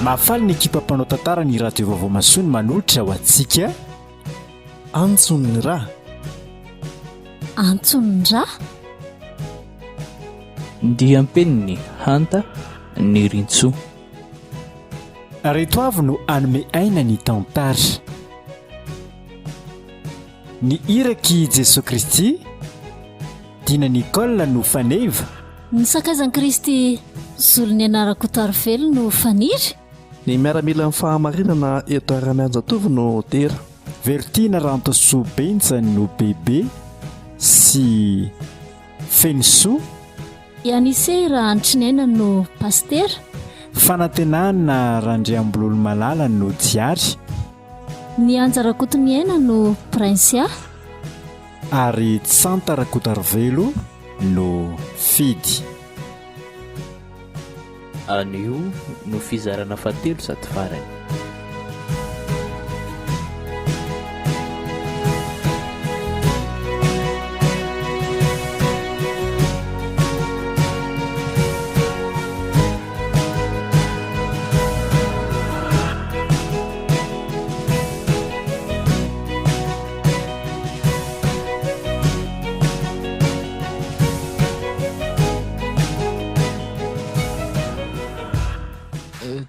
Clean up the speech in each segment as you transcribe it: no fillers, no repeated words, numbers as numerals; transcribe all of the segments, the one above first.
Mahafaly ny ekipa mpanao tantara ny Radio Vaovao Masoa ny manolotra ho antsika. Antson'ny ra. Antson'ny ra. Diam-peniny Hanta Nirintsoa. Reto avy no hanome aina ny tantara. Ny irak'i Jesoa Kristy, Dina Nicole no faneva. Ny sakaizan'i Kristy Zolonianara Rakotoarivelo no faniry. Ny miaramilan'ny fahamarinana Edouard Ramianjatovo no dera. Verotiana Rantosoa Benja no bebe sy Fenosoa. I Anise Rahantriniaina no pasitera. Fanantenana Randriambololomalala no diary. Ny Anja Rakotoniaina no Princia. Ary Tsanta Rakotarivelo no Fidy. Anio no fizarana fahatelo sady farany.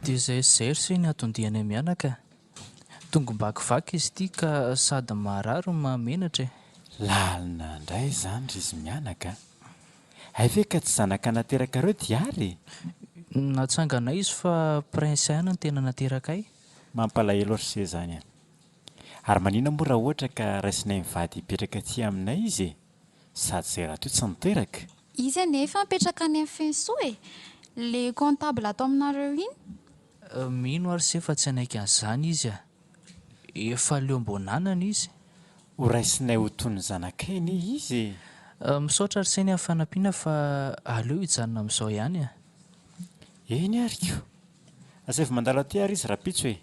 Dia izay sy izay ry se ny anton-dianay mianaka. Tongom-bakivaky izy ity ka sady maharary no mahamenatra e. Lalina indray izany ry izy mianaka a! Hay ve ka tsy zanaka naterakareo Diary e? Natsanganay izy fa Prince ihany no tena naterakay. Mampalahelo ry se izany an! Ary maninona moa raha ohatra ka raisinay mivady hipetraka aty aminay izy e? Sady izay rahateo tsy niteraka. Izy anefa mipetraka any amin'ny Fenosoa e! Le comptable ato aminareo iny. Mino aho ry se fa tsy hanaiky an'izany izy a! Efa leom-boananana izy. Ho raisinay ho toy ny zanakay anie izy e! Misaotra ry se ny amin'ny fanampiana fa aleo hijanona amin'izao ihany a! Eny ary ko! Asaivo mandalo aty ary izy rahampitso e!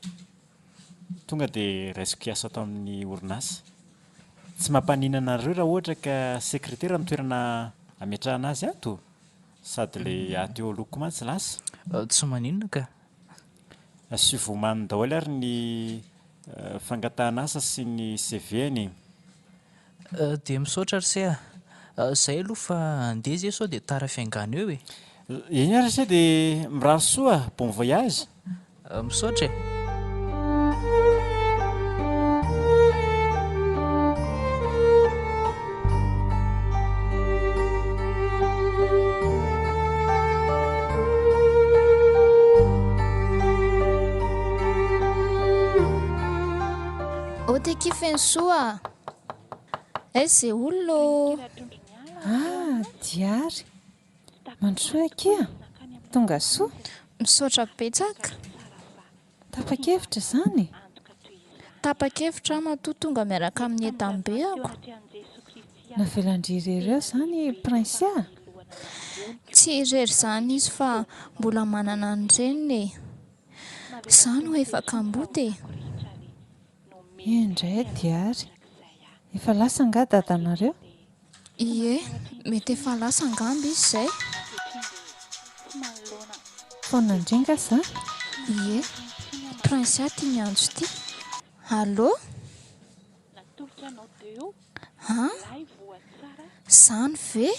Tonga dia raisiko hiasa ato amin'ny orinasa. Tsy mampaninona anareo raha ohatra ka sekretera no toerana ametrahana azy ato? Sady ilay ato eo aloha koa mantsy lasa. Tsy maninona ka! Asio omaniny daholo ary ny fangatahana asa sy ny CV-ny e! Dia misaotra ry se a! Zay aloha fa andeha ze sao dia tara fiaingàna eo e! Eny ary ry se dia mirary soa, bon voyage! Misaotra e! Ôty akia Fenosoa a! Aiza izay olona ô? Ah, Diary! Mandrosoa akia! Tonga soa! Misaotra betsaka! Tapa-kevitra izany e? Tapa-kevitra aho matoa tonga miaraka amin'ny entam-beako. Navelan-dry irery eo izany i Princia? Tsy irery izany izy fa mbola manana ny reniny e! Izaho no efa kamboty e! Indray Diary! Efa lasa angaha dadanareo? Ie, mety efa lasa angamba izy izay. Foana ndry nga za? Ie, Princia ty miantso ty. Allô? An? Zany ve?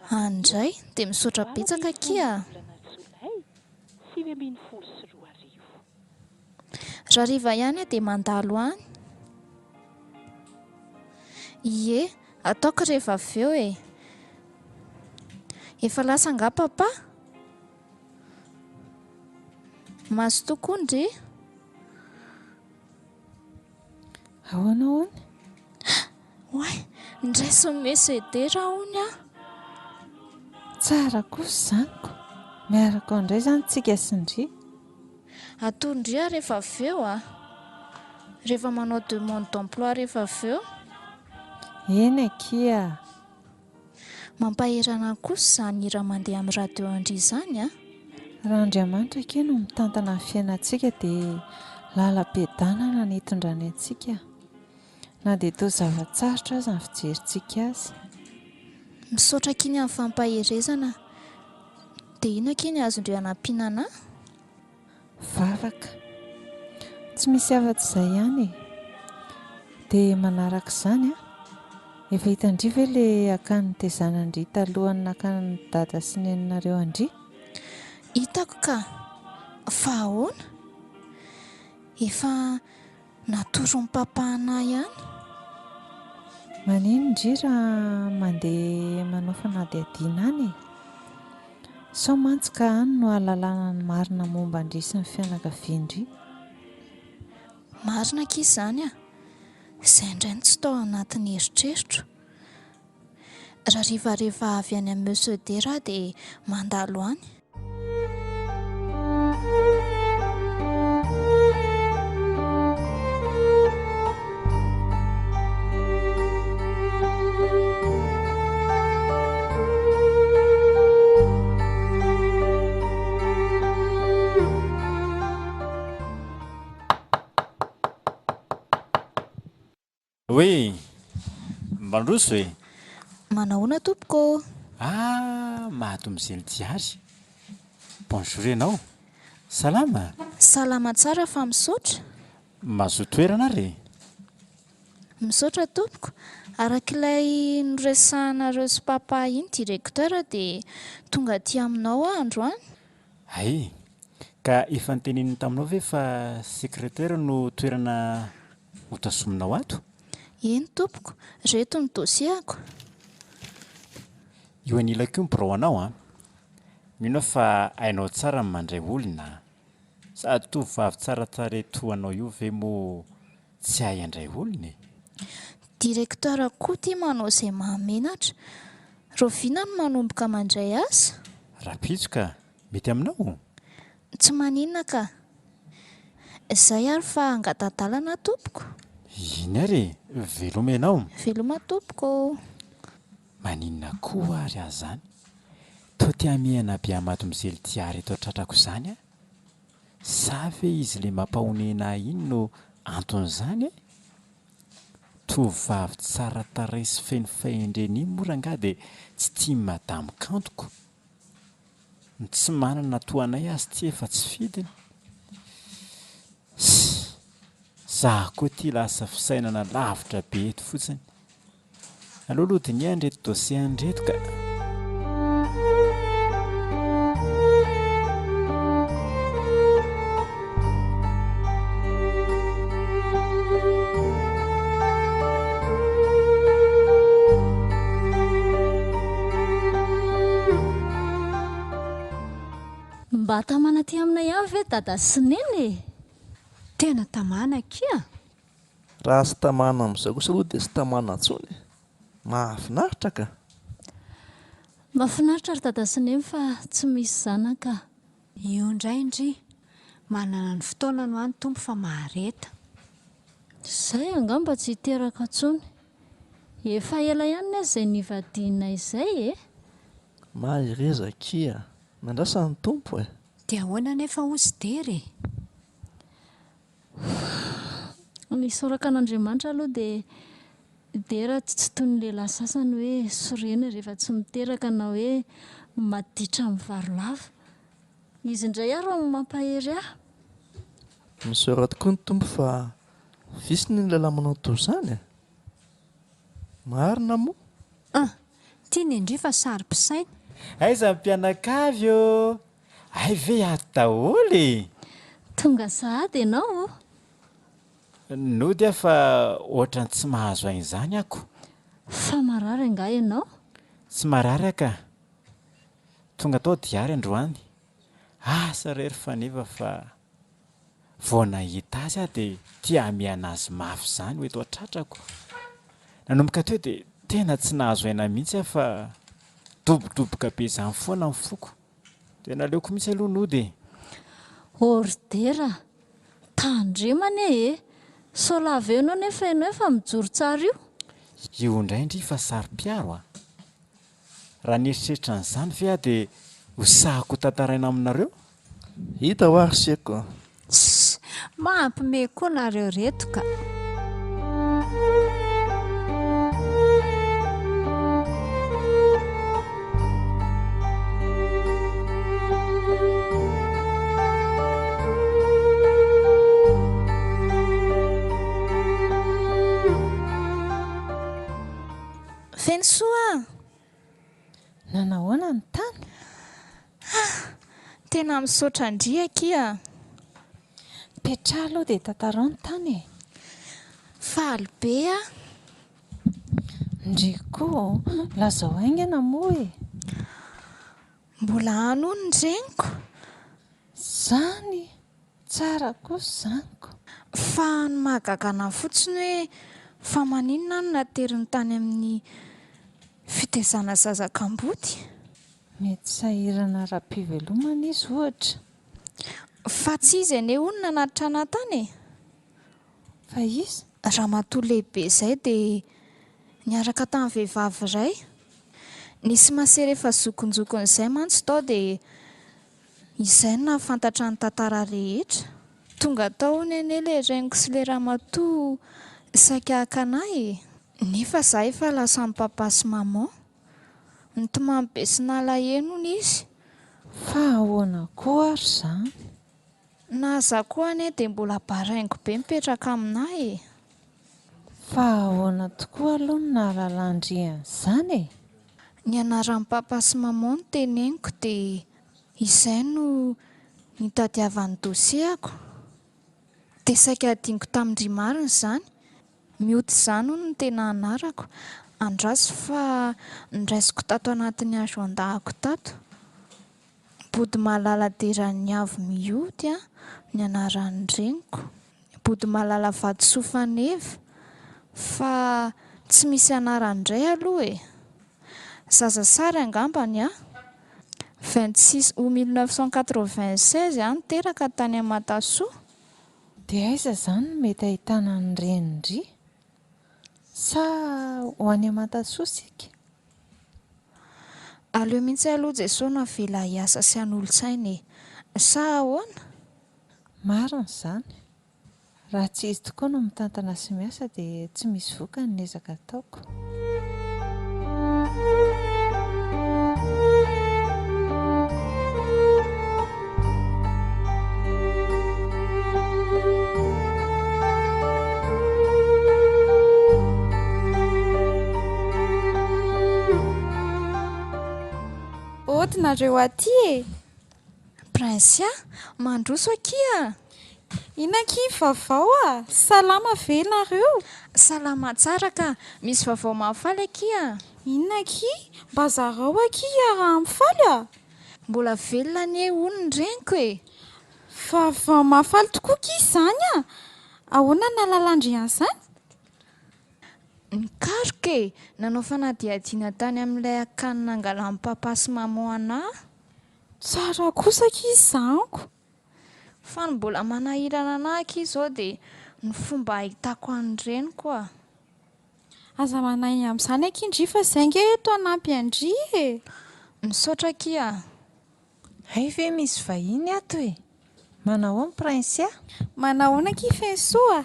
Any indray, dia misaotra betsaka akia a! Rahariva ihany aho dia mandalo any. Ie, ataoko rehefa avy eo e. Efa lasa angaha papa? Mazotoa koa ndry. Ahoana hono? Oay, ndray sommet ceder hono aho. Tsara kosa izany ko. Miaraka ao indray izany tsika sy ndry. Atoro-ndry aho rehefa avy eo a! Rehefa manao demande d'emploi rehefa avy eo. Eny akia a! Mampahery anah kosa izany hira mandeha amin'ny radio an-dry izany a! Raha Andriamanitra akia no mitantana ny fiainantsika dia lalam-piadanana ny hitondrany antsika na dia toa zava-tsarotra aza ny fijerintsika azy. Misaotra akia ny amin'ny fampaherezana. Dia inona akia ny azon-dry anampiana anà? Vavaka. Tsy misy afa-tsy izay ihany e. Dia manaraka izany an, efa hitan-dry ve ilay akany nitezana an-dry talohan'ny nakan'i dada sy neninareo an-dry? Hitako ka! Fa ahoana? Efa natoron'i papa anà ihany. Maninona ndry raha mandeha manao fanadihadiana any e? Sao mantsy ka any no ahalalana ny marina momba an-dry sy ny fianakavian-dry. Marina akia izany a! Izay indray no tsy tao anatin'ny eritreritro. Rarivariva avy any amin'ny Monsieur Dera aho dia mandalo any. Oui! Mandroso e! Manahoana tompoko ô! Ah! Mahadomizely Diary! Bonjour ianao! Salama? Salama tsara fa misaotra! Mazoto toerana ary e! Misaotra tompoko! Araka ilay noresahanareo sy papa iny directeur dia tonga aty aminao aho androany. Hay! Ka efa noteneniny taminao ve fa secretaire no toerana hotazominao ato? Eny tompoko, reto ny dossier-ko. Io anilako io ny birao anao an! Mino aho fa hainao tsara ny mandray olona an! Sady tovovavy tsara tarehy toa anao io ve moa tsy hahay handray olona e? Directeur koa ity manao izay mahamenatra. Rahoviana no manomboka mandray asa? Rahampitso ka! Mety aminao? Tsy maninona ka! Izay ary fa angata-dalana tompoko. Iny ary e! Veloma ianao. Veloma tompoko ô! Maninona koa ary aho izany? Toa te hamehana be an'i Diary eto an-tratrako izany aho. Sa ve izy ilay mampahonena ahy iny no anton'izany e? Tovovavy tsara tarehy sy feno fahendrena iny moa rangahy dia tsy tia madame kantoko. Ny tsy manana toa anay aza ity efa tsy fidiny. Ss! Za koa ity lasa fisainana lavitra be eto fotsiny. Aleo aloha dinihana ireto dossier an'ireto ka. Mba tamana aty aminay ihany ve dada sy neny e? Tena tamana akia! Raha tsy tamana amin'izao kosa aloha dia tsy tamana intsony e! Mahafinaritra ka! Mahafinaritra ry dada sy neny fa tsy misy zanaka. Io indray ndry! Manana ny fotoanany hoa ny Tompo fa mahareta. Zay angamba tsy hiteraka intsony. Efa ela ihany ne zay nivadianay zay e! Mahereza akia! Nandrasa ny Tompo e! Dia ahoana anefa hozy Dera e? Ny isaorako an'Andriamanitra aloha dia Dera tsy toy ny lehilahy sasany hoe sorena rehefa tsy miteraka na hoe maditra amin'ny vary lava. Izy indray ary no mampahery ahy. Misaora tokoa ny Tompo fa vitsy ny lehilahy manao toy izany e! Marina moa? An! Tiany indry fa saro-pisaina. Aiza ny mpianakavy ô! Hay ve ato daholo e! Tonga sahady ianao o! Nody aho fa ohatran'ny tsy mahazo aina izany ako. Fa marary angaha ianao? Tsy marary aho ka. Tonga tao diary androany. Asa re ry Faneva fa vao nahita azy aho dia tia hamehana azy mafy izany ho eto an-tratrako. Nanomboka teo dia tena tsy nahazo aina mihitsy aho fa dobodoboka be izany foana ny foko. Dia naleoko mihitsy aloha nody e! Ordera! Tandremo anie e! Sao lava eo ianao nefa ianao efa mijoro tsara io! Io indray ndry fa saro-piaro a! Raha nieritreritra an'izany ve aho dia ho sahako ho tantaraina aminareo? Hita hoa ry seko a! Tssy! Mampime koa nareo reto ka! Fenosoa a! Nanahoana ny tany? Ah! Tena misaotra an-dry akia a! Mipetraha aloha dia tantarao ny tany e! Faly be aho. Ndry koa ô! Lazao haingana moa e! Mbola any hono ny reniko. Zany! Tsara kosa izany ko! Fa ny mahagaga anah fotsiny hoe fa maninona aho no nateriny tany amin'ny fitaizana zaza kamboty? Mety sahirana ara-pivelomana izy ohatra. Fa tsy izy anie hono nanatitra anah tany e! Fa iza? Ramatoa lehibe izay dia niaraka tamin'ny vehivavy iray. Nisy masera efa zokinjokiny izay mantsy tao dia izay no nahafantatra ny tantara rehetra. Tonga tao hono anie ilay reniko sy ilay ramatoa saika haka anah e! Nefa za efa lasan'i papa sy maman. Nitomany be sy nalahelo hono izy. Fa ahoana koa ary izany? Na za koa anie dia mbola baraingo be mipetraka aminah e! Fa ahoana tokoa aloha no nahalalan-dry an'izany e? Ny anaran'i papa sy maman no teneniko dia izay no nitadiavany dossier-ko. Dia saika hadinoko tamin-dry marina izany. Mioty izany hono no tena anarako. Andraso fa noraisiko tato anatin'ny agenda-ko tato. Bodomalala Deraniavo Mioty a, ny anaran'ny reniko. Bodomalala Vatosoa Faneva, fa tsy misy anarany indray aloha e! Zaza sary angamba ny ahy. 26 août 1996 aho no teraka tany Amatasoa. Dia aiza izany no mety ahitana ny renin-dry? Sa ho any Amantasoa isika? Aleo mihitsy aloha Jesoa no avela hiasa sy hanolo-tsaina e! Sa ahoana? Marina izany. Raha tsy izy tokoa no mitantana sy miasa dia tsy misy vokany ny ezaka ataoko. Ody nareo aty e! Princia, mandroso akia! Inona akia ny vaovao a! Salama ve nareo? Salama tsara ka! Misy vaovao mahafaly akia! Inona akia? Mba zarao akia hiaraha-mifaly a! Mbola velona anie hono ny reniko e! Vaovao mahafaly tokoa akia izany a! Ahoana no nahalalan-dry an'izany? Nikaroka e! Nanao fanadihadiana tany amin'ilay akany nangalan'i papa sy maman anà. Tsara kosa akia izany ko! Fa ny mbola manahirana anà akia izao dia ny fomba ahitako an'ny reniko a! Aza manahy amin'izany akia ndry fa izay ange eto hanampy an-dry e! Misaotra akia a! Hay ve misy vahiny ato e! Manahoana Princia? Manahoana akia Fenosoa a!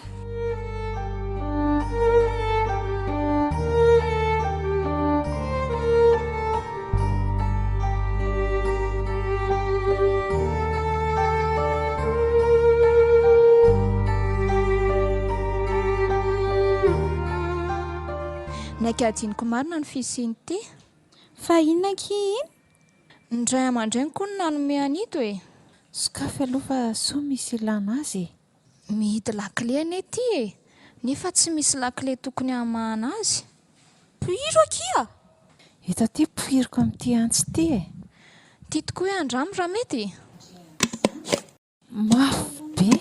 Naika hadinoko marina ny fisian'ity. Fa inona akia iny? Ny ray aman-dreniko hono nanome an'ito e! Sokafy aloha fa soa misy ilana azy e! Mihidy lakile anie ity e! Nefa tsy misy lakile tokony hamahana azy. Poiro akia! Eto aty poiriko amin'ity antsy ity e! Ity tokoa hoe andramo raha mety e! Mafy be!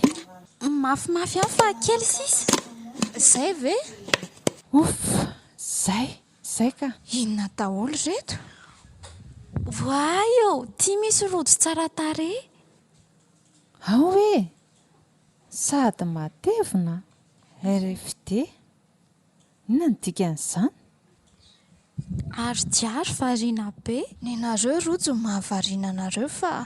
Mafimafy ihany fa kely sisa. Zay ve? Ouf! Zay! Zay ka! Inona daholo ireto? Voay ô! Ty misy rojo tsara tarehy. Ao e! Sady matevina RFD. Inona no dikan'izany? Ary diary variana be. Nenareo rojo no mahavariana anareo fa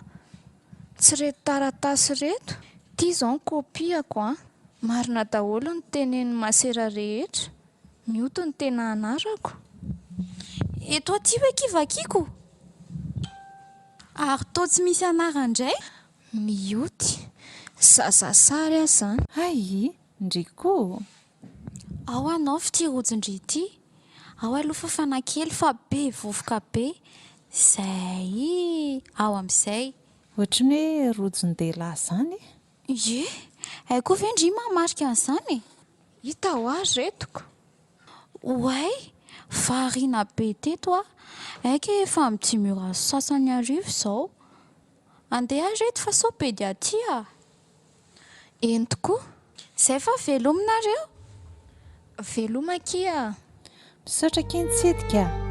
tsy reto taratasy reto. Ty zao ny copie-ko an. Marina daholo ny tenenin'i masera rehetra. Mioty ny tena anarako. Eto aty hoe akia vakiko. Ary toa tsy misy anarany indray. Mioty. Zaza sary aho zany. Hay, ndry koa. Ao anaovy ity rojon-dry ity. Ao aloha fafana kely fa be vovoka be. Zay! Ao amin'izay. Ohatry ny hoe rojon-dehilahy izany e! Ie! Hay koa ve ndry mahamarika an'izany e! Hita hoa ry retoko! Oay! Variana be teto aho! Aika efa amin'ny dimy ora sy sasany hariva izao! Andeha ary reto fa sao be dia aty ah! Eny tokoa! Zay fa veloma nareo! Veloma akia! Misaotra akia nitsidika a!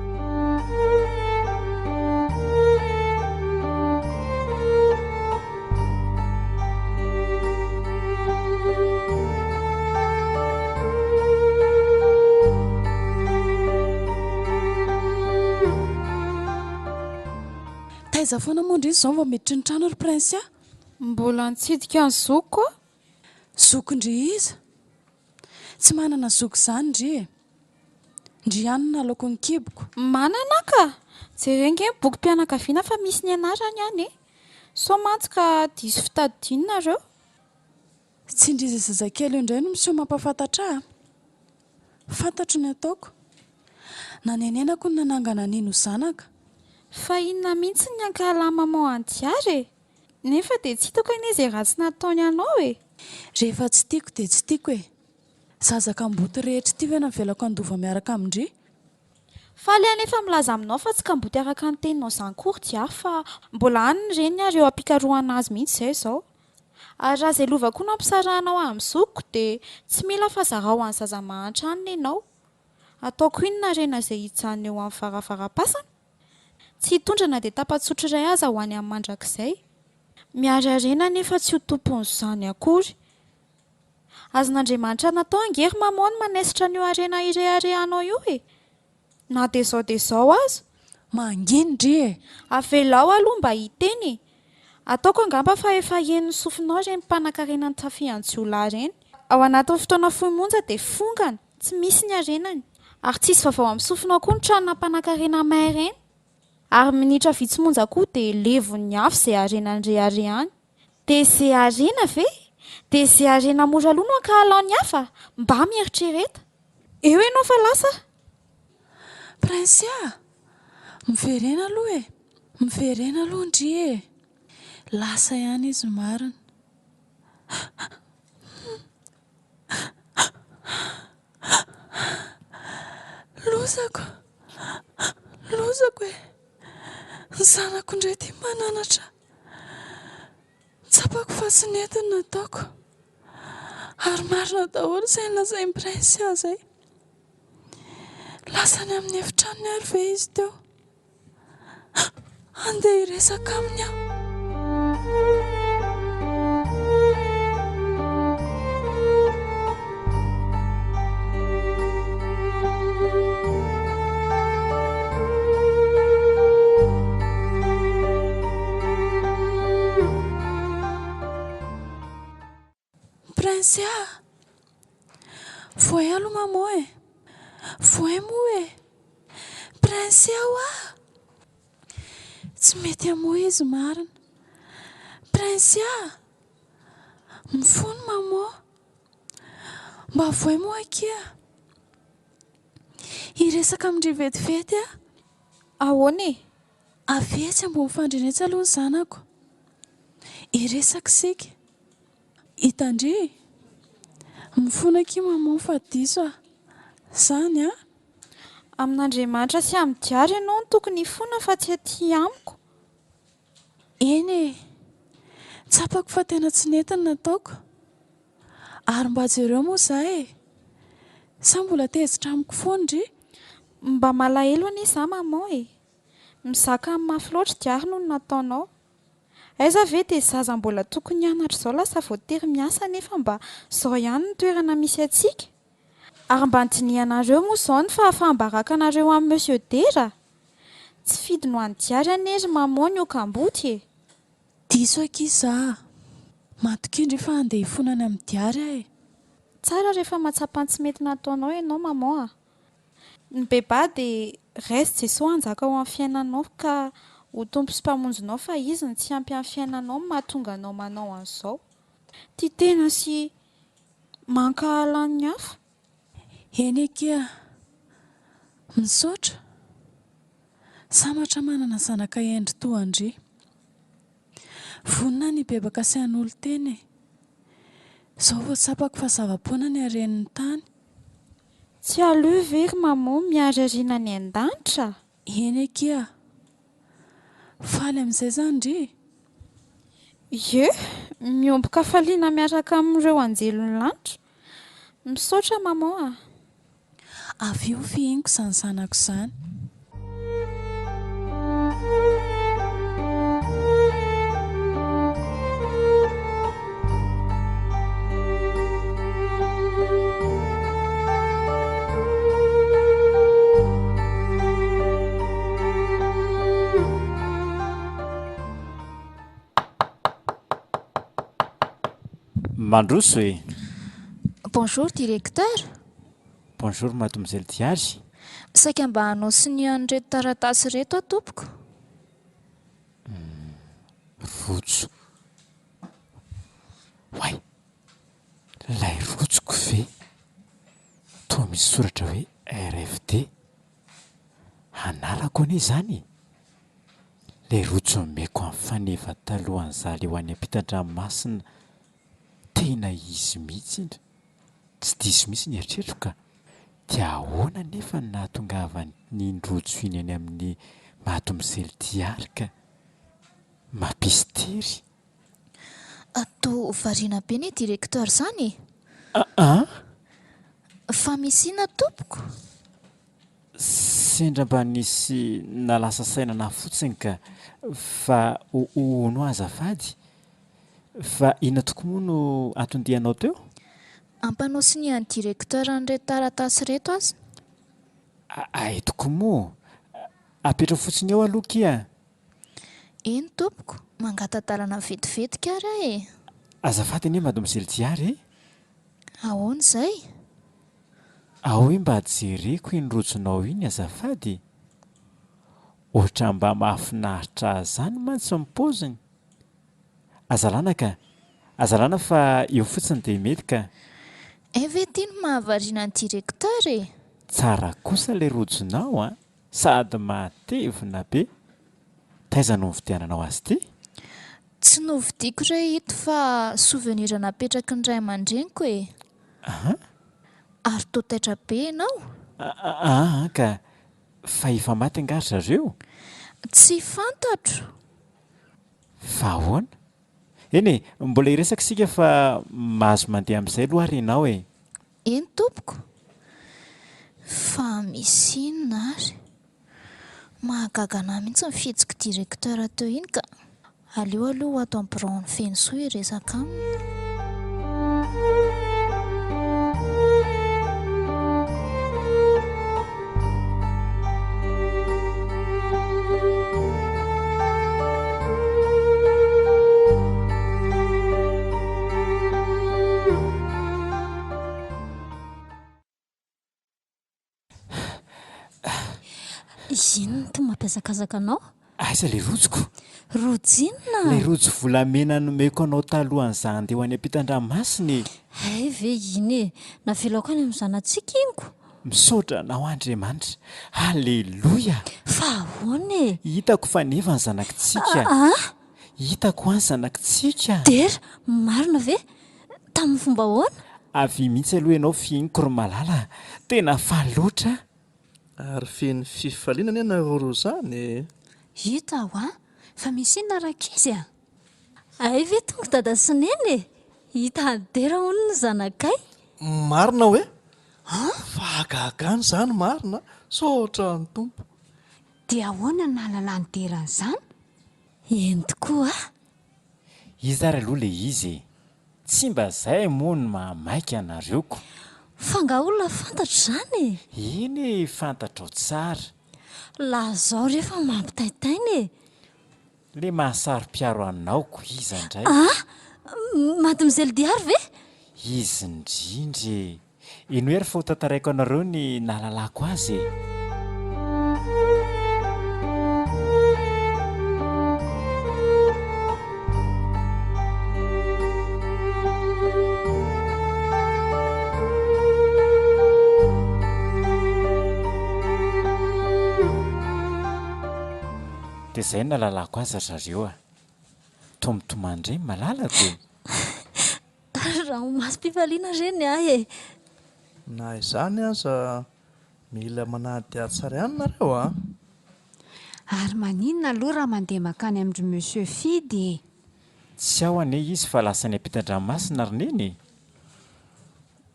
Taiza foana moa ndry izao vao miditry ny trano ry Princia? Mbola nitsidika ny zokiko aho. Zokin-dry iza? Tsy manana zoky izany ndry e! Ndry ihany no nalaoko ny kiboko. Manana aho ka! Jereo ange ny bokim-pianakaviana fa misy ny anarany any e! Sao mantsy ka diso fitadidiana nareo. Tsy ndry izay zazakely io indray no miseho mampahafantatra ahy a! Fantatro ny ataoko. Nanenenako ny nanangana an'iny ho zanaka. Fa inona mihitsy ny ankahalan'i maman an'i Diary e? Nefa dia tsy hitako anie izay ratsy nataony anao e! Rehefa tsy tiako dia tsy tiako e! Zaza kamboty rehetra ity ve navelako handova miaraka amin-dry? Faly aho nefa milaza aminao fa tsy kamboty araka ny teninao izany koa ry Diary fa mbola any ny reniny ary eo am-pikarohana azy mihitsy izay izao. Ary raha izay lova koa no ampisarahanao ahy amin'ny zokiko dia tsy mila fa zarao any zaza mahantra any nenao. Ataoko inona harena izay hijanona eo amin'ny varavaram-pasana? Tsy hitondra na dia tapa-tsotro iray aza ho any amin'ny mandrakizay. Mihary harena nefa tsy ho tompon'izany akory. Azon'Andriamanitra natao ange ry Maman ny manaisotra an'io harena ireharehanao io e! Na dia izao dia izao aza. Manginy ndry e! Avelao aloha mba hiteny e! Ataoko angamba fa efa henon'ny sofinao ireny mpanankarena nitafian-jiolahy ireny. Ao anatin'ny fotoana fohy monja dia fongana, tsy misy ny harenany. Ary tsisy vaovao amin'ny sofinao koa ny tranona mpanankarena may ireny. Ary minitra vitsy monja koa dia levon'ny afo izay harena nireharehany. Dia izay harena ve? Dia izay harena mora loha no ankahalao ny hafa? Mba mieritrereta. Eo ianao fa lasa. Princia a! Miverena aloha e! Miverena aloha ndry e! Lasa ihany izy marina. Lozako! Lozako e! Ny zanako indray ity mananatra. Tsapako fa tsy nety ny nataoko. Ary marina daholo izay nolazain'i Princia izay. Lasa any amin'ny efitranony ary ve izy teo? Andeha hiresaka aminy aho. Prince ah! Voay aloha maman e! Voay moa e! Prince hoa! Tsy mety hamoa izy marina. Prince ah! Mifono maman. Mba voay moa akia. Hiresaka amin-dry vetivety aho. Ahoana e? Avy etsy ambony fandriana etsy aloha ny zanako. Hiresaka isika. Hitan-dry? Mifona akia maman fa diso aho. Zany an? Amin'Andriamanitra sy amin'ny diary ianao no tokony hifona fa tsy aty amiko. Eny e! Tsapako fa tena tsy nety ny nataoko. Ary mba jereo moa za e! Sa mbola tezitra amiko foana ndry? Mba malahelo anie za maman e! Mizaka ny mafy loatra diary noho ny nataonao. Aiza ve dia zaza mbola tokony hianatra izao lasa voatery miasa nefa mba izao ihany ny toerana misy antsika? Ary mba dinihanareo moa izao ny fahafaham-barakanareo amin'i Monsieur Dera? Tsy fidiny ho an'i Diary anie ry Maman ny ho kamboty e! Diso akia za a! Matokia ndry fa handeha hifona any amin'i Diary aho e! Tsara rehefa mahatsapa ny tsy mety nataonao ianao Maman a! Ny Beba dia raiso Jesoa hanjaka ao amin'ny fiainanao ka ho Tompo sy Mpamonjinao fa Izy no tsy ampy amin'ny fiainanao no mahatonga anao manao an'izao. Tia tena sy mankahala ny hafa. Eny akia. Misaotra. Sambatra manana zanaka hendry toa an-dry. Vonona ny hibebaka sy hanolo-tena e. Izao vao tsapako fa zava-poana ny haren'ny tany. Tsy aleo ve ry Maman miharihariana any an-danitra? Eny akia. Faly amin'izay izany ndry e? Ie, miombon-kafaliana miaraka amin'ireo anjelin'ny lanitra. Misaotra Maman a! Avy eo fihiniko izany zanako izany. Mandroso e! Bonjour directeur. Bonjour mademoiselle Diary. Saika mba hanao sonia an'ireto taratasy ireto aho tompoko. Rojo. Oay! Ilay rojoko ve toa misy soratra hoe RFD? Anarako anie izany e! Ilay rojo nomeko an'i Faneva talohan'izaho le ho any ampitan-dranomasina tena izy mihitsy indry. Tsy diso mihitsy ny eritreritro ka! Dia ahoana anefa no nahatongavan'iny rojo iny any amin'ny mademoiselle Diary ka? Mampisy tery. Toa variana be ny directeur zany e! An? Fa misy inona tompoko? Sendra mba nisy nalasa saina anah fotsiny ka, fa hono azafady, fa inona tokoa moa no anton-dianao teo? Ampanao sonia an'ny directeur an'ireto taratasy ireto aza. Hay tokoa moa! Apetraho fotsiny eo aloha kia! Eny tompoko, mangata-dalana vetivetika ary aho e! Azafady anie mademoiselle Diary e! Ahoana izay? Ao hoe mba jereko iny rojonao iny azafady e! Ohatran'ny mba mahafinaritra ahy zany mantsy ny paoziny! Aza alana ka! Aza alana fa eo fotsiny dia mety ka! Hay ve ity no mahavariana ny directeur e! Tsara kosa ilay rojonao an! Sady matevina be! Taiza no nividiananao azy ity? Tsy novidiako re ito fa souvenir napetraky ny ray aman-dreniko e! An? Ary toa taitra be ianao? An ka! Fa efa maty angaha ry zareo? Tsy fantatro! Fa ahoana? Eny e, mbola hiresaka isika fa mahazo mandeha amin'izay aloha ary ianao e! Eny tompoko! Fa misy inona ary? Mahagaga anah mihitsy ny fihetsiky directeur teo iny ka! Aleo aloha ho ato amin'ny biraon'i Fenosoa hiresaka aminy. Inona ity mampihazakazaka anao? Aiza ilay rojoko? Rojo inona? Ilay rojo volamena nomeko anao talohan'izaho handeha ho any ampitan-dranomasina e! Hay ve iny e! Navelako any amin'ny zanatsika iny ko! Misaotra anao Andriamanitra! Aleloia! Fa ahoana e? Hitako fa nefa ny zanakitsika. Aa! Hitako an zanakitsika. Dera, marina ve? Tamin'ny fomba ahoana? Avia mihitsy aloha ianao fihiniko ry malala a! Tena faly loatra aho. Ary feno fifaliana anie nareo roa zany e! Hita hoa fa misy inona rankizy a! Hay ve tonga dada sy neny e! Hita an'i Dera hono ny zanakay. Marina hoe? Fahagagana izany marina a! Saotra ny Tompo. Dia ahoana no nahalalan'i Dera an'izany? Eny tokoa a! Iza ary aloha le izy e? Tsy mba zay moa no mahamaika anareo ko! Fa nga olona fantatro izany e? Eny e, fantatrao tsara. Lazao re fa mampitaintaina e! Le mahasaro-piaro anao ko iza ndray? Ah! Mademoiselle Diary ve? Izy indrindra e! Henoy ary fa ho tantaraiko anareo ny nahalalako azy e! Dia izay no nahalalako azy ry zareo a! Toa mitomany indray ny malalako e! Ranomasom-pifaliana re ny ahy e! Na izany aza mila manadihady tsara ihany nareo a! Ary maninona aloha raha mandeha mankany amin-dry Monsieur Fidy e? Tsy ao anie izy fa lasa any ampitan-dranomasina ry Neny e!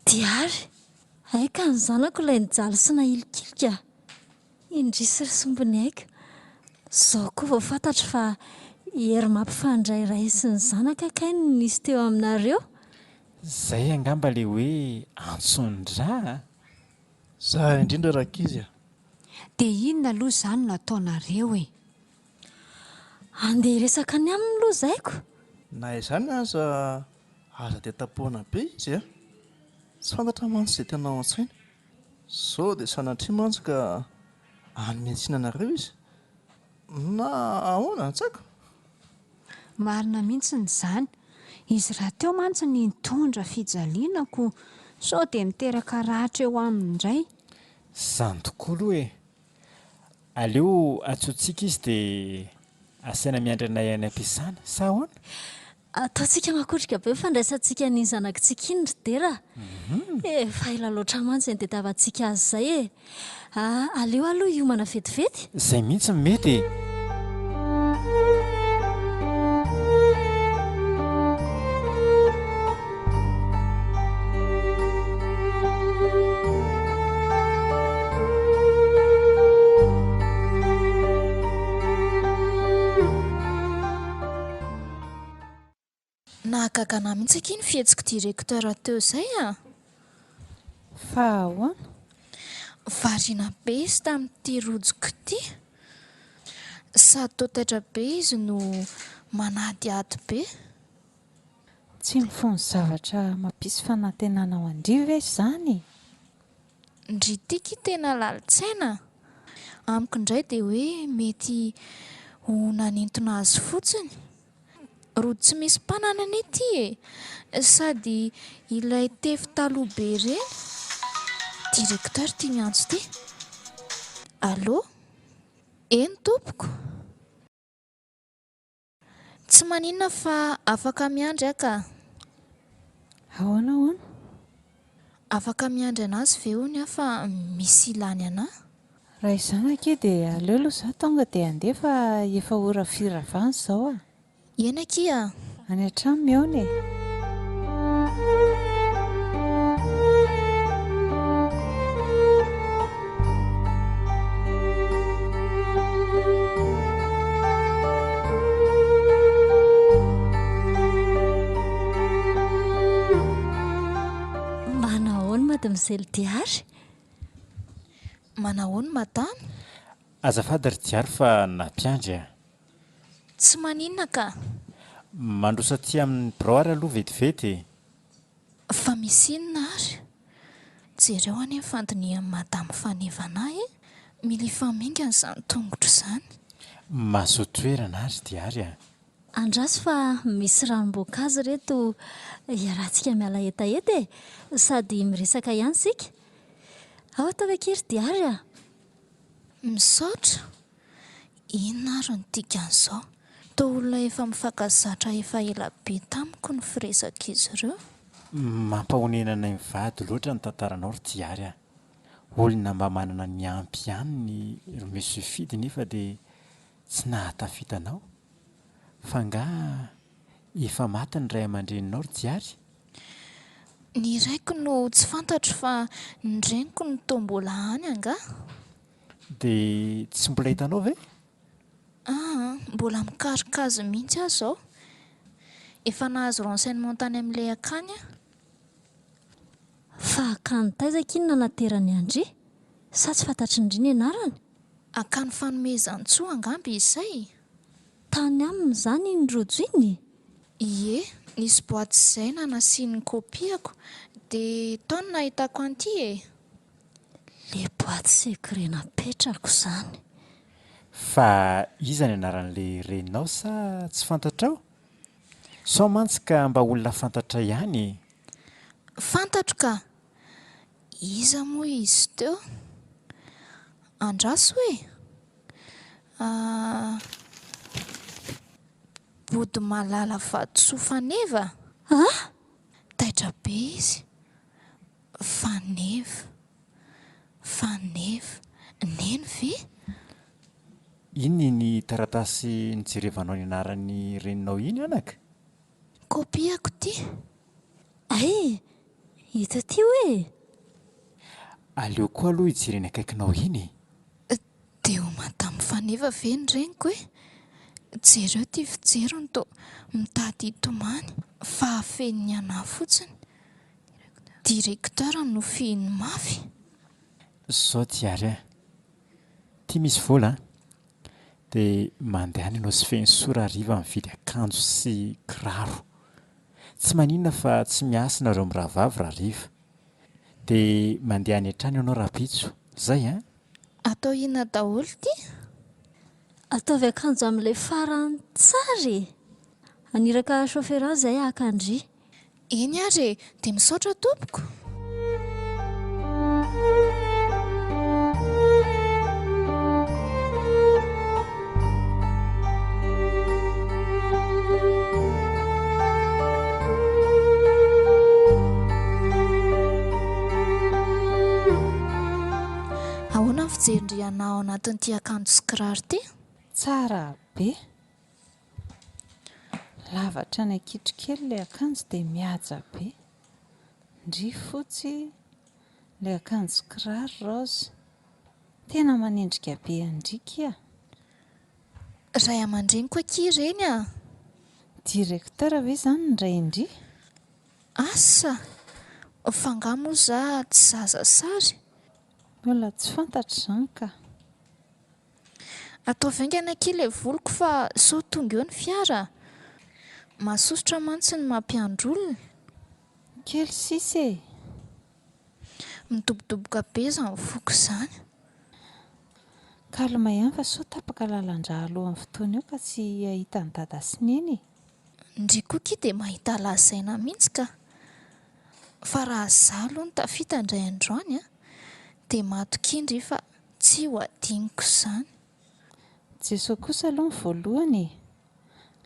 Diary, hay ka ny zanako ilay nijaly sy nahilikilika. Indrisy ry sombiny aiko. Izao koa vao fantatro fa hery mampifandray ray sy ny zanaka kay no nisy teo aminareo. Zay angamba le hoe antson-dra a! Za indrindra rankizy a! Dia inona aloha izany no ataonareo e? Andeha hiresaka ny aminy aloha zaiko. Na izany aza aza dia tapohana be izy a! Tsy fantatra mantsy izay tena ao an-tsainy. Sao dia sanatria mantsy ka hanome tsiny anareo izy na ahoana? Tsy haiko. Marina mihitsy izany. Izy rahateo mantsy nitondra fijaliana ko sao dia miteraka ratra eo aminy indray. Izany tokoa aloha e! Aleo antsointsika izy dia asaina miandry anay any am-piasana, sa ahoana? Ataontsika makotrika be ny fandraisantsika an'iny zanakitsika iny ry Dera a! Efa ela loatra mantsy izay nitadiavantsika azy izay e! Aleo aloha hiomana vetivety. Izay mihitsy no mety e! Nahagaga anah mihitsy akia ny fihetsik'i directeur teo izay a! Fa ahoana? Variana be izy tamin'ity rojoko ity. Sady toa taitra be izy no manadihady be. Tsy mifono zavatra mampisy fanantenana ho an-dry ve izany e? Ndry ty ki tena lalin-tsaina a! Amiko indray dia hoe mety ho nanintona azy fotsiny. Rojo tsy misy mpanana anie ty e! Sady ilay tefy taloha be ireny. Directeur ty miantso ty. Allô? Eny tompoko. Tsy maninona fa afaka miandry aho ka. Ahoana hono? Afaka miandry anazy ve hono aho fa misy ilany anah? Raha izany akia dia aleo aloha izaho tonga dia handeha fa efa ora firavana izao a! Eny akia a! Any an-trano mihaona e! Manahoana Mademoiselle Diary? Manahoana Madame? Azafady ry Diary fa nampiandry a! Tsy maninona ka! Mandroso aty amin'ny birao ary aloha vetivety e! Fa misy inona ary? Jereo anie ny fandinihan'i Madame Faneva anah e! Mila hifamingana izany tongotro izany. Mazoto toerana ary Diary a! Andraso fa misy ranom-boankazo ireto iarahantsika miala hetaheta e! Sady miresaka ihany isika. Ao ataovy akia ry Diary a! Misaotra! Inona ary no dikan'izao? Toa olona efa mifankazatra efa ela be tamiko ny firesak'izy ireo. Mampahonena anay mivady loatra ny tantaranao ry Diary a! Olona mba manana ny ampy ihany ny ry Monsieur Fidy nefa dia tsy nahatafita anao. Fa angaha efa maty ny ray aman-dreninao ry Diary? Ny raiko no tsy fantatro fa ny reniko no toa mbola any angaha? Dia tsy mbola hitanao ve? Aa, mbola mikaroka azy mihitsy aho izao. Efa nahazo renseignement tany amin'ilay akany aho. Fa akany taiza akia no nanaterany an-dry? Sa tsy fantatry ndry ny anarany? Akany Fanomezantsoa angamba izay? Tany aminy izany iny rojo iny? Ie, nisy boite izay nanasiany ny kopia-ko, dia tao no nahitako an'ity e! Le boite secret napetrako zany. Fa iza ny anaran'le reninao sa tsy fantatrao? Sao mantsy ka mba olona fantatra ihany e! Fantatro ka! Iza moa izy teo? Andraso e! Ah. Bodomalala Vatosoa Faneva? Ah! Taitra be izy. Faneva. Faneva. Neny ve? Inona iny taratasy nijerevanao ny anaran'ny reninao iny anaka? Kopiako ity. Hay! Hita aty hoe e! Aleo koa aloha hijery eny akaikinao iny e! Dia ho madame Faneva ve ny reniko e? Jereo ity fijeriny toa mitady hitomany fa afeniny anà fotsiny. Directeur no fihiny mafy. Zao ty ary a! Ty misy vola an! Dia mandehana ianao sy Fenosoa rahariva mividy akanjo sy kiraro. Tsy maninona fa tsy miasa nareo mirahavavy rahariva. Dia mandeha any an-trano ianao rahampitso. Zay an! Atao inona daholo ity? Ataovy akanjo amin'ilay farany tsara e! Haniraka chauffeur azy izay haka an-dry. Eny ary e! Dia misaotra tompoko! Ahoana ny fijerin-dry anà ao anatin'ity akanjo sy kiraro ity? Tsara be! Lava hatrany an-kitrokely ilay akanjo dia mihaja be. Ndry fotsy, ilay akanjo sy kiraro raozy. Tena manendrika be an-dry kia! Ray aman-dreniko akia ireny a! Directeur ve izany ny rain-dry? Asa! Fa angaha moa za tsy zaza sary? Mbola tsy fantatra izany ka! Ataovy haingana akia ilay voloko fa sao tonga eo ny fiara a! Mahasosotra mantsy ny mampiandry olona. Kely sisa e! Midobodoboka be izany foko izany. Calme ihany fa sao tapaka lalan-drà alohan'ny fotoana eo ka tsy hahita an'i Dada sy Neny e! Ndry koa ki dia mahita lazaina mihitsy ka! Fa raha za aloha no tafita indray androany an, dia matokia ndry fa tsy ho adinoko izany. Jesoa kosa aloha ny voalohany e!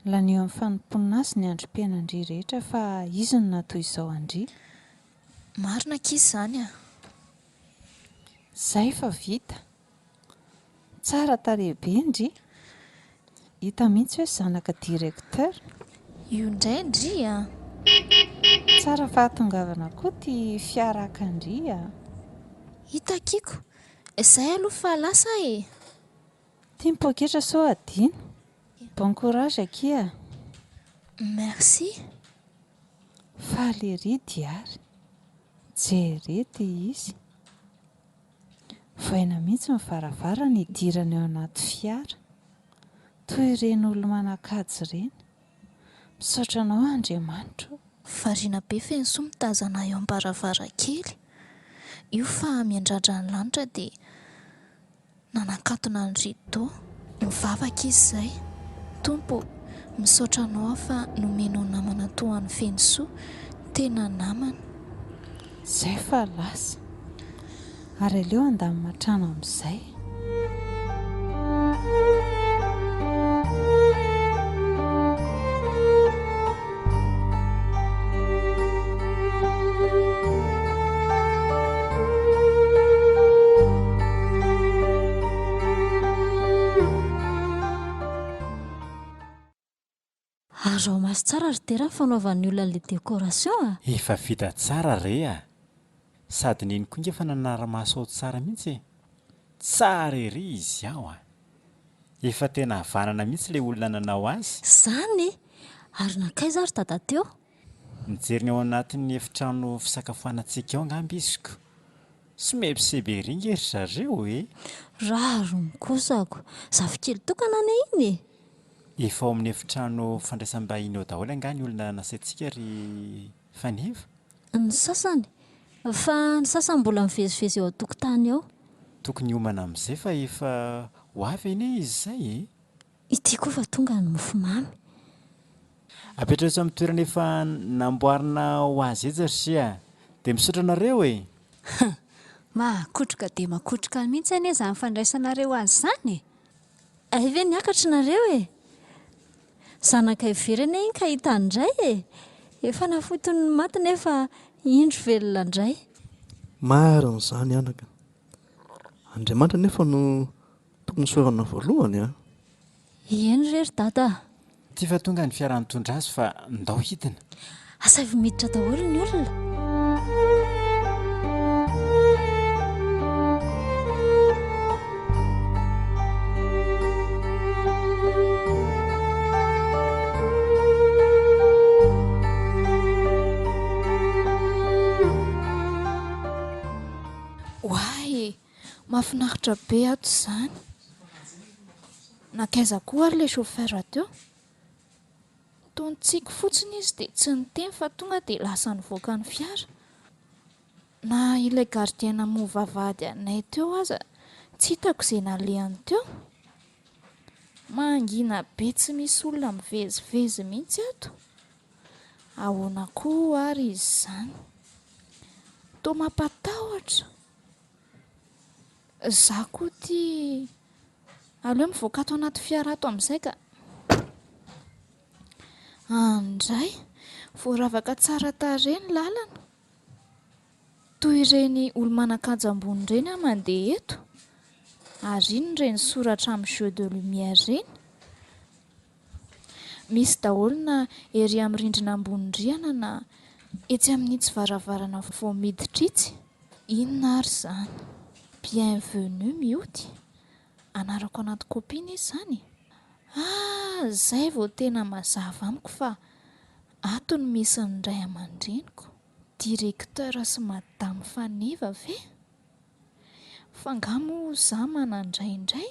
Lanio amin'ny fanompoana Azy ny androm-piainan-dry rehetra fa Izy no nahatoy izao an-dry. Marina akia izany a! Zay fa vita. Tsara tarehy be ndry. Hita mihitsy hoe zanaka directeur. Io indray ndry a! Tsara fahatongavana koa ty fiara haka ndry a! Hita akiko. Zay aloha fa lasa e! Ty ny poketra sao adino. Bon courage akia a! Merci. Faly ery Diary. Jereo ty izy. Vohaina mihitsy ny varavarana hidirana eo anaty fiara. Toy ireny olo-manan-kaja ireny. Misaotra anao Andriamanitra o! Variana be Fenosoa mitazana eo am-baravarankely. Io fa miandrandra ny lanitra dia Nanakatona ny rideau. Nivavaka izy izay. Tompo ô, misaotra Anao aho fa nomenao namana toa an'i Fenosoa, tena namana. Izay fa lasa. Ary aleo handamina trano amin'izay. Araho maso tsara ry Dera ny fanaovan'ny olona an'ilay décoration a! Efa vita tsara re a! Sady neny koa nge efa nanara-maso ao tsara mihitsy e! Tsara ery izy ao a! Efa tena havanana mihitsy ilay olona nanao azy. Zany e! Ary nankaiza ary dada teo? Nijery ny ao anatin'ny efitrano fisakafoanantsika ao angamba izy ko! Somebiseby ery nge ry zareo e! Rariny kosa ko! Zafikely tokana anie iny e! Efa ao amin'ny efitrano fandraisam-bahiny ao daholo angaha ny olona nasaintsika ry Faneva? Ny sasany. Fa ny sasany mbola mivezivezy eo an-tokotany eo. Tokony hiomana amin'izay fa efa ho avy anie izy izay e! Ity koa fa tonga ny mofomamy. Apetraho etsy amin'ny toerana efa namboarina ho azy etsy ry se a! Dia misaotra anareo e! Hum! Makotroka dia makotroka mihitsy anie izany fandraisanareo azy izany e! Hay ve niakatra nareo e! Zanakay very anie iny ka hita indray e! Efa nafoton'ny maty nefa indro velona indray. Marina izany anaka. Andriamanitra anefa no tokony isaorana voalohany a! Eny re ry dada a! Ty fa tonga ny fiara nitondra azy fa ndao hidina. Asaivo miditra daholo ny olona. Oay e! Mahafinaritra be ato izany. Nankaiza koa ary ilay chauffeur teo? Toa nitsiky fotsiny izy dia tsy niteny fa tonga dia lasa nivoaka ny fiara. Na ilay gardien namoha vavahady anay teo aza tsy hitako izay nalehany teo. Mangina be tsy misy olona mivezivezy mihitsy ato. Ahoana koa ary izy izany? Toa mampatahotra. Za koa ity aleo mivoaka ato anaty fiara ato amin'izay ka. Andray, voaravaka tsara tarehy ny lalana. Toy ireny olo-manan-kaja ambony ireny aho mandeha eto. Ary inona ireny soratra amin'ny jeu de lumière ireny? Misy daholo na ery amin'ny rindrina ambony rihana na etsy amin'itsy varavarana vao miditra itsy. Inona ary izany? Bienvenue mioty? Anarako anaty kopia anie izany e! Ah! Izay vao tena mazava amiko fa ato no misy ny ray aman-dreniko. Directeur sy madame Faneva ve? Fa nga moa za manan-dray indray?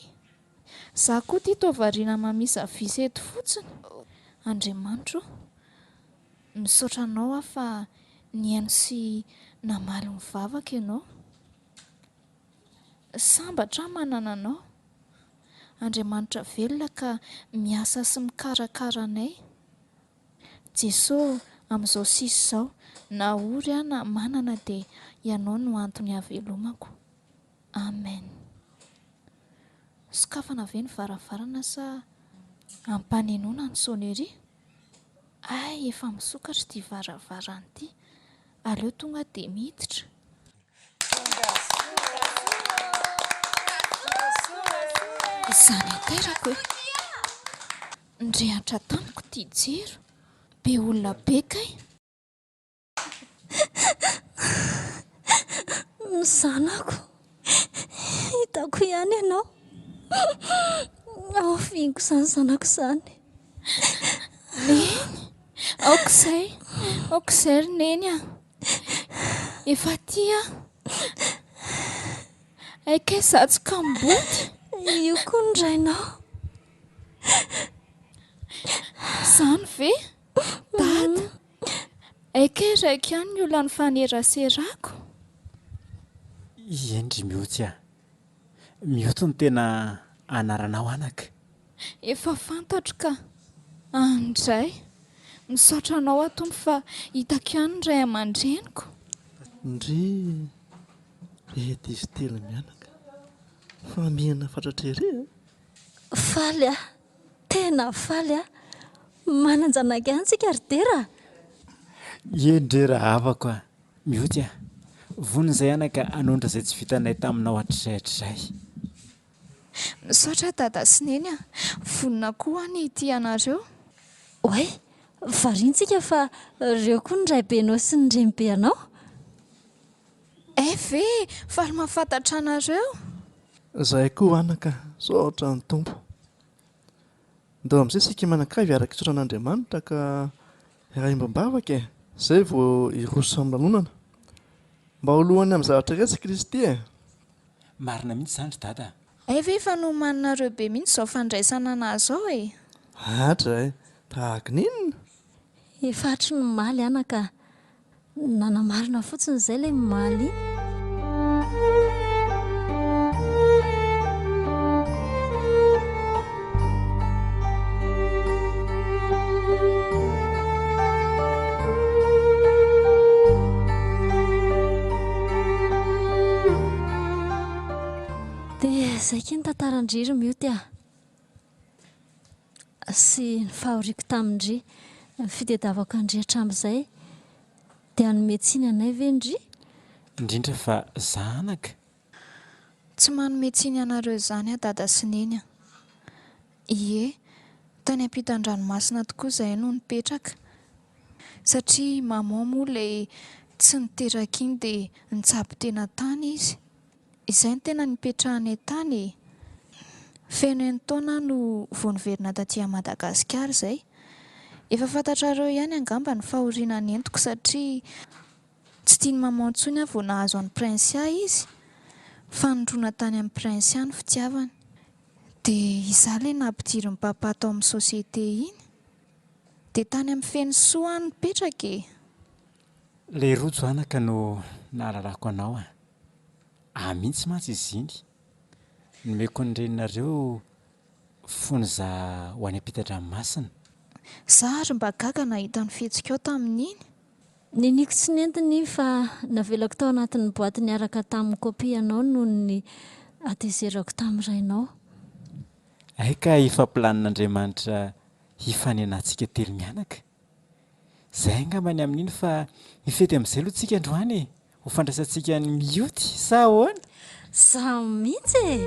Za koa ty toa variana mamisavisa eto fotsiny. Andriamanitra o! Misaotra anao aho fa nihaino sy namaly ny vavaka ianao. Sambatra aho manana anao. Andriamanitra velona ka miasa sy mikarakara anay. Jeso ô, amin'izao sisa izao, na ory aho na manana dia Ianao no antony hahavelomako. Amen. Sokafana ve ny varavarana sa ampanenoana ny sonnerie? Hay efa misokatra ity varavarana ity, aleo tonga dia miditra. Izany aterako e! Nirehatra tamiko ity jiro, be olona be kay! Ny zanako, hitako ihany ianao. Aofiniko izany zanako izany. Neny, aoka izay, aoka izay ry Neny a. Efa aty aho. Hay kay izaho tsy kamboty. Io koa ny rainao. Izany ve? Dada, hay kay raiko ihany ny olona nifaneraserako. Eny ry Mioty a! Mioty no tena anaranao anaka. Efa fantatro ka! Andray! Misaotra anao aho Tompo fa hitako ihany ny ray aman-dreniko. Ndry ety izy telo mianaka fa mihena fatratra ery a! Faly aho Tena faly aho. Manan-janaka ihany tsika ry Dera a! Eny re rahavako a! Mioty a! Vonona izay anaka hanondra izay tsy vitanay taminao hatrizay hatrizay. Misaotra Dada sy Neny a! Vonona koa aho ny hitia anareo. Oay! Variana tsika fa reo koa ny raibenao sy ny renibeanao. Hay ve! Faly mahafantatra anareo. Zahay koa anaka, misaotra ny Tompo. Ndao amin'izay isika mianakavy hiaraka hisaotra an'Andriamanitra ka hiray ombam-bavaka e! Izay vao hiroso amin'ny lanonana. Mba ho lohany amin'ny zavatra rehetra i Kristy e! Marina mihitsy izany ry Dada a! Hay ve efa nomaninareo be mihitsy izao fandraisana anah izao e! Atra e! Tahaka ny inona? Efa hatry ny omaly anaka Nanamarina fotsiny izay ilay omaly iny. Dia izay akia ny tantaran-dry ry Mioty a! sy ny fahoriako tamin-dry, ny fitediavako an-dry hatramin'izay, dia hanome tsiny anay ve ndry? Indrindra fa za anaka. Tsy manome tsiny anareo izany aho dada sy neny a! Ie, tany ampitan-dranomasina tokoa izahay no nipetraka, satria maman moa ilay tsy niteraka iny dia nitsabo tena tany izy. Izay no tena nipetrahanay tany e! Feno enin-taona aho no vao niverina taty Madagasikara izay. Efa fantatrareo ihany angamba ny fahoriana nentiko satria Tsy tian'i maman intsony aho vao nahazo an'i Princia izy fa nirona tany amin'i Princia ny fitiavany. Dia izaho ilay nampidirin'i papa tao amin'ny société iny. Dia tany amin'i Fenosoa aho nipetraka e! Ilay rojo anaka no nahalalako anao a! Ahy mihitsy mantsy izy iny. Nomeko ny reninareo fony za ho any am-pita-dranomasina. Za ary mba gaga nahita ny fihetsikao tamin'iny. Niniako tsy nentiny iny fa navelako tao anatin'ny boaty niaraka tamin'ny kopia anao noho ny hatezerako tamin'ny rainao. Hay ka efa planin'Andriamanitra hifanenantsika telomianaka. Zay angamba ny amin'iny fa hifety amin'izay aloha tsika androany e! Ho fandraisantsika an'i Mioty sa ahoana? Izaho mihitsy e!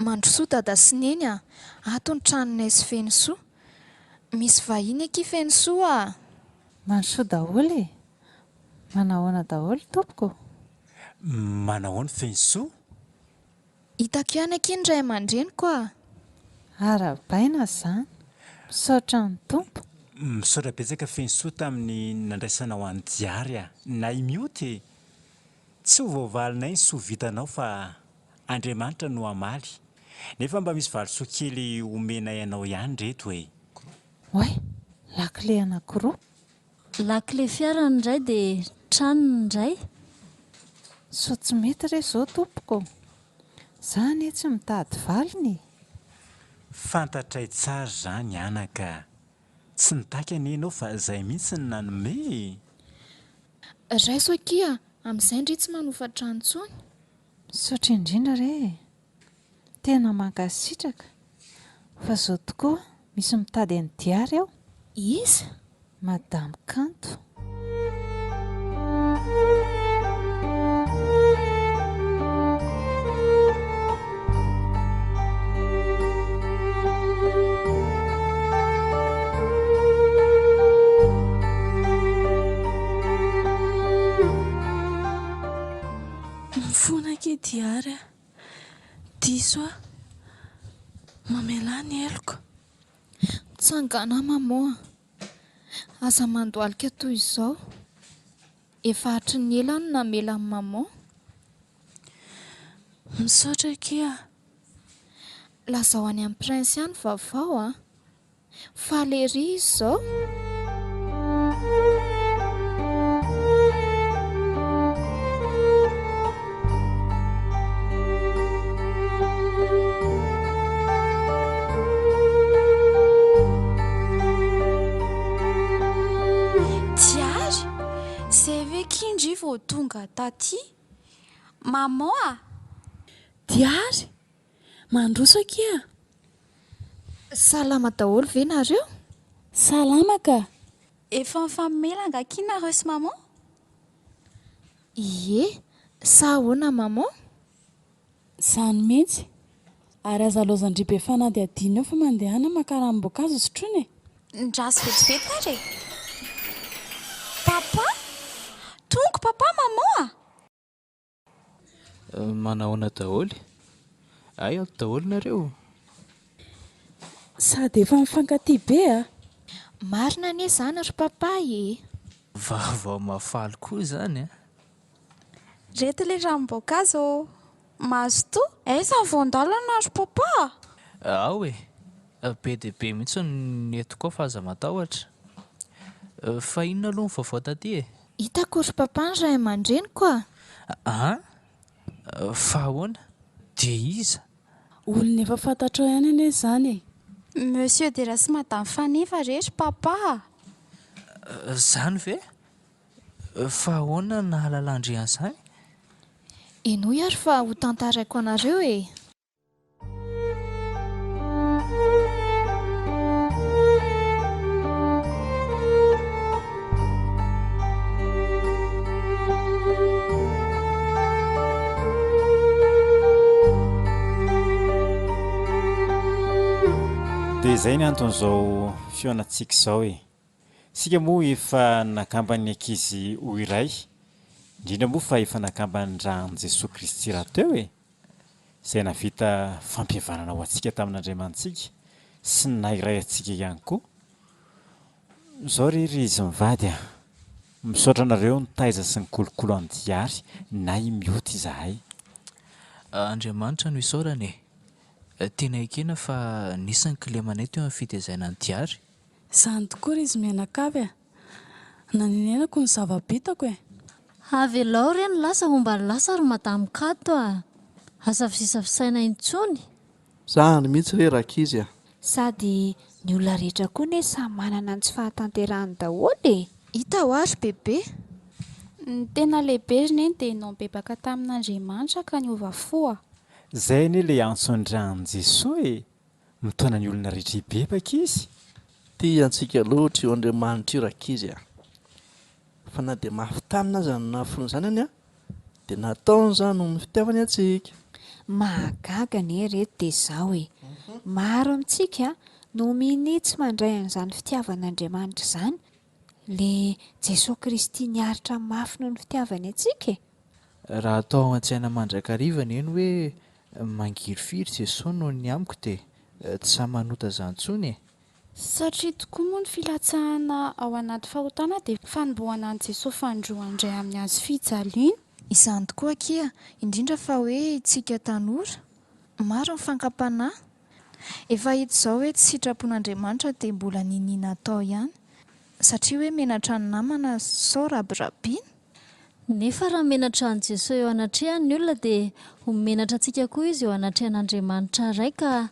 Mandrosoa Dada sy Neny a! Ato ny tranonay sy Fenosoa. Misy vahiny akia Fenosoa a! Mandrosoa daholo e! Manahoana daholo tompoko? Manahoana Fenosoa? Hitako ihany akia ny ray aman-dreniko a! Arahabaina izany! Misaotra ny Tompo! Misaotra betsaka Fenosoa tamin'ny nandraisanao an'i Diary a! Na i Mioty e! Tsy ho voavalinay ny soa vitanao fa Andriamanitra no hamaly. Nefa mba misy valisoa kely omenay anao ihany reto e! Oay! Lakile anankiroa. Lakile fiara ny iray dia trano ny iray. Sao tsy mety re izao tompoko? Za anie tsy mitady valiny e! Fantatray tsara izany anaka. Tsy nitaky anie ianao fa izay mihitsy no nanome e! Raiso akia, amin'izay ndry tsy manofa trano intsony. Misaotra indrindra re e! Tena mankasitraka fa zao tokoa misy mitady an'i Diary ao. Iza? Madame Kanto. Mifona akia Diary a! Diso aho. Mamelà ny heloko. Mitsangàna maman a! Aza mandohalika toy izao. Efa hatry ny ela aho no namela an'i maman. Misaotra akia a! Lazao any amin'i Prince any vaovao a! Faly ery izy izao. Diary, zay ve ki ndry vao tonga taty? Maman a! Diary, mandroso akia! Salama daholo ve nareo? Salama ka! Efa mifamela angaha akia nareo sy maman? Ie, sa ahoana maman? Izany mihitsy. Ary aza laozan-dry be fanadihadiana eo fa mandehana maka ranom-boankazo sotroina e! Ndraso vetivety ary e! Papa! Tonga papa, maman a! Manahoana daholo? Hay ato daholo nareo? Sady efa mifankatia be a! Marina anie izany ry papa e! Vaovao mahafaly koa izany a! Reto ilay ranom-boankazo ô! Mazotoa! Aiza ny voan-dalana ry papa a! Ao e! Be dia be mihitsy ny entiko ao fa aza matahotra. Fa inona aloha ny vaovao taty e? Hitako ry papa ny ray aman-dreniko a! An? Fa ahoana? Dia iza? Olona efa fantatrao ihany anie izany e! Monsieur Dera sy Madame Faneva re ry Papa a! Izany ve? Fa ahoana no nahalalan-dry an'izany? Henoy ary fa ho tantaraiko anareo e! Dia izay ny anton'izao fihaonantsika izao e. Isika moa efa nakamban'ny ankizy ho iray, indrindra moa fa efa nakamban'ny ràn'i Jesoa Kristy rahateo e. Izay nahavita fampihavanana ho antsika tamin'Andriamanitsika sy ny naha iray antsika ihany koa. Izao re ry izy mivady a! Misaotra anareo nitaiza sy nikolokolo an'i Diary na i Mioty izahay. Andriamanitra no isaorana e! Tena ekena fa nisy ny kilemanay teo amin'ny fitezaina an'i Diary. Izany tokoa ry izy mianakavy a! Nanenenako ny zava-bitako e! Avelao re ny lasa homba ny lasa ry Madame Kato a! Aza visavisaina intsony. Zany mihitsy re rankizy a! Sady ny olona rehetra koa ne samy manana ny tsy fahatanterahany daholo e! Hita hoa ry bebe. Ny tena lehibe ry neny dia enao nibebaka tamin'Andriamanitra ka niova fo a! Zay anie le antson'i Jesoa e! Mitaona ny olona rehetra hibebaka izy. Tia antsika loatra io Andriamanitra io rankizy a! Fa na dia mafy taminy aza ny nahafoy ny zanany a, dia nataony izany noho ny fitiavany antsika. Mahagaga anie reto dia izao e! Maro amintsika no minia tsy mandray an'izany fitiavan'Andriamanitra izany, le Jesoa Kristy niaritra mafy noho ny fitiavany antsika e! Raha atao ao an-tsaina mandrakariva anie ny hoe mangirifiry Jesoa noho ny amiko dia tsy sahy manota zany intsony e! Satria tokoa moa ny filatsahana ao anaty fahotana dia fanombohana an'i Jesoa fanindroany indray amin'ny hazo fijaliana. Izany tokoa akia, indrindra fa hoe itsika tanora. Maro ny fankam-panahy. Efa hita izao hoe tsy sitrapon'Andriamanitra dia mbola niniana atao ihany. Satria hoe menatra ny namana sao rabirabiana. Nefa raha menatra an'i Jesoa eo anatrehany ny olona dia ho menatra antsika koa izy eo anatrehan'Andriamanitra Ray ka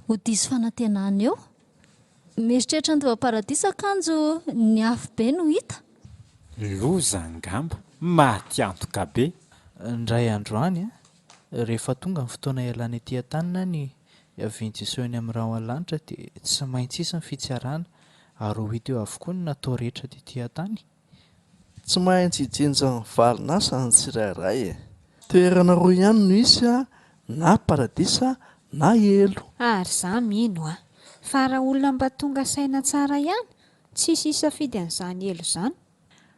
ho diso fanantenana eo. Mieritreritra ny tao am-paradisa kanjo ny afo be no hita. Loza angamba! Maty antoka be! Indray andro any, rehefa tonga ny fotoana hialana ety an-tany na ny hiavian'i Jesoa eny amin'ny rahona lanitra dia tsy maintsy hisy ny fitsarana ary ho hita eo avokoa ny natao rehetra tety an-tany. Tsy maintsy hijinja ny valin'asa ny tsirairay e. Toerana roa ihany no hisy na paradisa na helo. Ary za mino a! Fa raha olona mba tonga saina tsara ihany, tsisy hisafidy an'izany helo izany.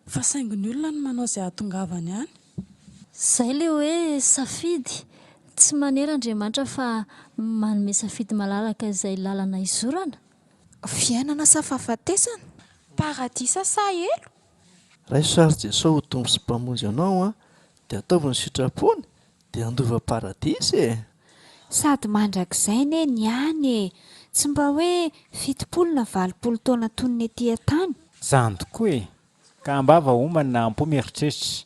Fa saingy ny olona no manao izay hahatongavany any. Zay le hoe safidy, tsy manery Andriamanitra fa manome safidy malalaka izay lalana hizorana. Fiainana sa fahafatesana? Paradisa sa helo? Raiso ary Jesoa ho Tompo sy Mpamonjy anao an, dia ataovy ny sitrapony dia handova paradisa e! Sady mandrakizay anie ny any e! Tsy mba hoe 70 na 80 taona toy ny ety an-tany. Zany tokoa e! Ka ambava homana am-po mieritreritra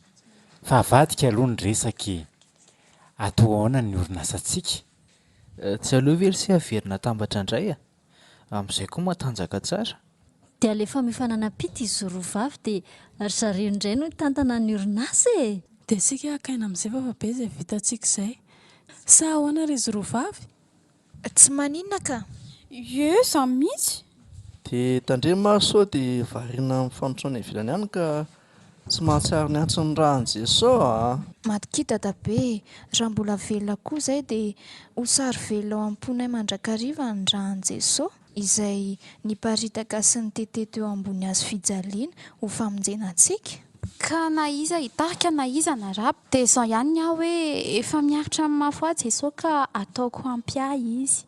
fa avadika aloha ny resaka e! Atao ahoana ny orinasantsika? Tsy aleo ve ry se averina atambatra indray a! Amin'izay koa matanjaka tsara. Dia alefa mifananam-pita izy roa vavy dia ry zareo indray no hitantana ny orinasa e! Dia isika haka aina amin'izay fa efa be izay vitantsika izay. Sa ahoana ry izy roa vavy? Tsy maninona ka! Ie, za mihitsy! Dia tandremo ary sao dia variana amin'ny fanompoana ivelany any ka tsy mahatsiaro ny antson'ny ràn'i Jesoa a! Matokia dadabe e! Raha mbola velona koa izay dia ho sary velona ao am-ponay mandrakariva ny ràn'i Jesoa izay niparitaka sy nitete teo ambony hazo fijaliana ho famonjena antsika. Ka na iza hitarika na iza na rap dia izao ihany ny ahy hoe efa miaritra ny mafy ho ahy Jesoa ka ataoko ampy ahy izy.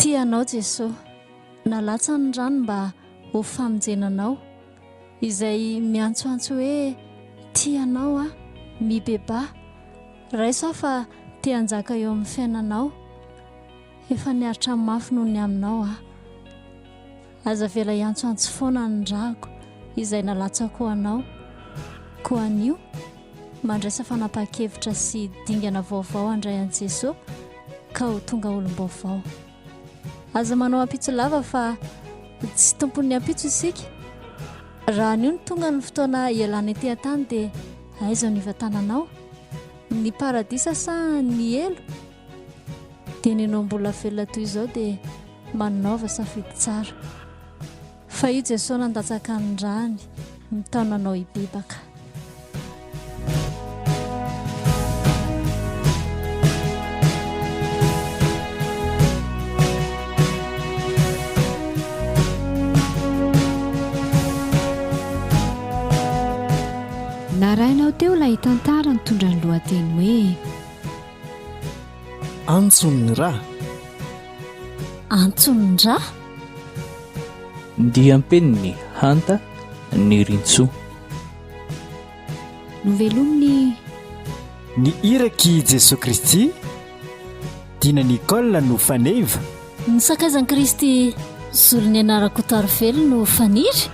Tia anao Jesoa. Nalatsany ny rany mba ho famonjena anao. Izay miantsoantso hoe tia anao aho, mibebaha, raiso aho fa te hanjaka eo amin'ny fiainanao. Efa niaritra mafy noho ny aminao aho. Aza avela hiantsoantso foana ny rako izay nalatsako ho anao. Koa anio, mandraisa fanapahan-kevitra sy dingana vaovao handray an'i Jesoa ka ho tonga olom-baovao. Aza manao ampitso lava fa tsy tompon'ny ampitso isika. Raha anio no tonga ny fotoana hialana ety an-tany dia aiza no hivantananao? Ny paradisa sa ny helo? Dia ny anao mbola velona toy izao dia manaova safidy tsara. Fa io Jesoa nandatsaka ny rany mitaona anao hibebaka. Narahinao teo ilay tantara nitondra ny lohateny hoe. Antson'ny ra. Antson'ny ra? Diam-penin'i Hanta Nirintsoa. Novelomin'i. Ny irak'i Jesoa Kristy, Dina Nicole no faneva. Ny sakaizan'i Kristy Solon'ny Kotoarivelo no faniry.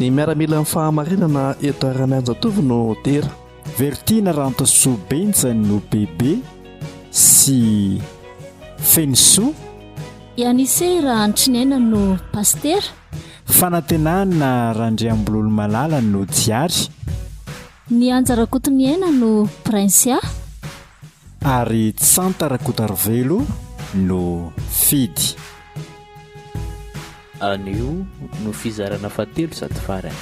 Ny miaramilan'ny fahamarinana Edouard Ramianjatovo no dera. Vertiana Rantosoa Benja no bebe sy Fenosoa. I Anise Rahantriniaina no pasitera. Fanantenana Randriambololomalala no Jiary. Ny Anja Rakotoniaina no Princia. Ary Tsanta Rakotarivelo no Fidy. Anio no fizarana fahatelo sady farany.